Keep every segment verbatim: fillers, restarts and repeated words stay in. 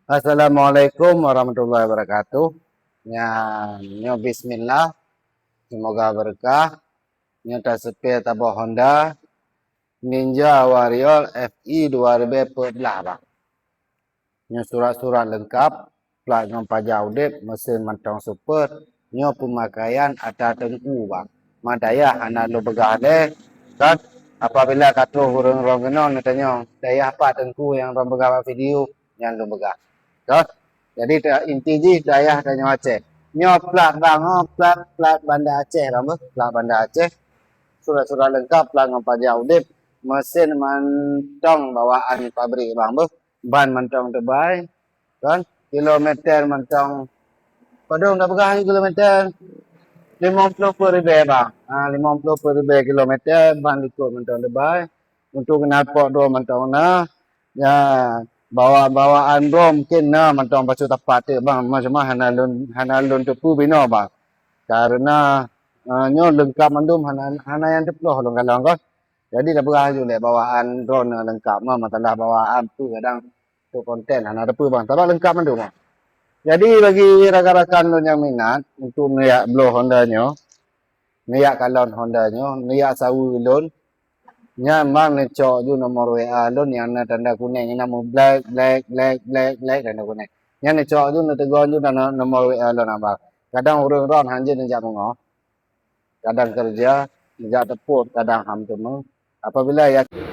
Assalamualaikum warahmatullahi wabarakatuh. Nyan, nyoe bismillah. Semoga berkah. Nyoe taseupie taboh Honda Ninja Warrior F I dua ribu empat belas, bang. Nyoe surat-surat leungkap, plat ngon paja udeb, mesin mantong super. Nyoe peumakaian ata teungku, bang. Ma dayah hana lôn peugah lé, kan? Apabila ka troh ureuëng rhom keunoe neutanyong, dayah pat teungku nyang rhom peugah bak video, nyan lôn peugah. Kan? Jadi, ta-, inti jih dayah tanyoe Aceh. Nyoe plat, bang, oh, plat, plat Banda Aceh, bang, beuh. Plat Banda Aceh. Surat-surat leungkap, plat ngon paja udeb, mesin mantong bawaan pabrik, bang, beuh. Ban mantong teubai, kan? Kilometer mantong, padum tapeugah lé kilometer? Limong ploh peuet ribée, bang. Ha, limong ploh peuet ribée kilometer, ban likot mantong teubai. Untuk knalpot droe mantong na. Ya, bawaan-bawaan droe mungkin na mantong bacut tapat teuk, bang. Macam mana hana lôn, hana lôn teupeu binoe, bang. Karena, eh, nyoe leungkap mandum hana, hana nyang teuploh lôn kalon, kan. Jadi tapeugah laju lé bawaan droe na leungkap, ma masalah bawaan peue kadang untuk konten hana teupeu, bang. Sabab leungkap mandum, bang. Jadi bagi rakan-rakan lôn nyang minat untuk neujak bloe Honda nyoe, neujak kalon Honda nyoe, neujak saweue lôn, nyan, bang, neucok ju nomor W A lôn nyang na tanda kunéng, nyang na meublek, blek, blek, blek, blek, tanda kunéng. Nyan neucok ju, neuteugon ju dan nomor W A lôn, bang. Kadang ureuëng rhom hanjeuet neujak meungoh. Kadang keureuja, neujak teupot, kadang ham teumé. Apabila yakin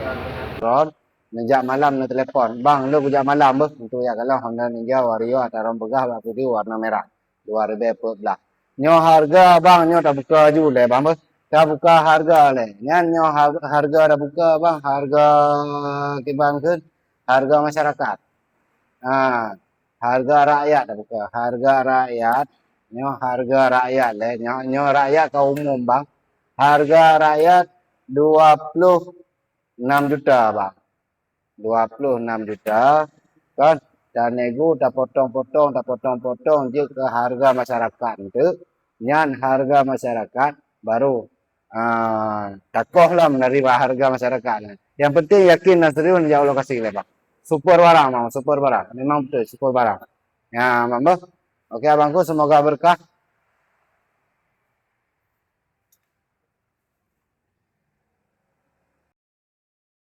rhom, neujak malam neutelepon, "Bang, lôn kujak malam beuh untuk jak kalon Honda Ninja Warrior ata rhom peugah bak video warna merah, dua ribée peuet blah." Nyoe hareuga, bang, nyoe tabuka ju lé, bang, beuh. Tabuka hareuga lé. Nyan nyoe har-, hareuga tabuka, bang, hareuga kiban kheun, hareuga masyarakat. Ha, hareuga rakyat tabuka. Hareuga rakyat, nyoe hareuga rakyat lé. Nyoe, nyoe rakyat ka umum, bang. Hareuga rakyat dua ploh nam juta, bang. Dua ploh nam juta, kan? Dan nego tapotong-potong, tapotong-potong jeuet keu hareuga masyarakat enteuk. Nyan hareuga masyarakat baru, ah, takoh lom dari hareuga masyarakat nyan. Nyang penting yakin dan serius neujak u lokasi lé, bang. Super barang, bang, super barang. Memang beutôi super barang. Ya, bang, beuh. Oke, abangku, semoga berkah.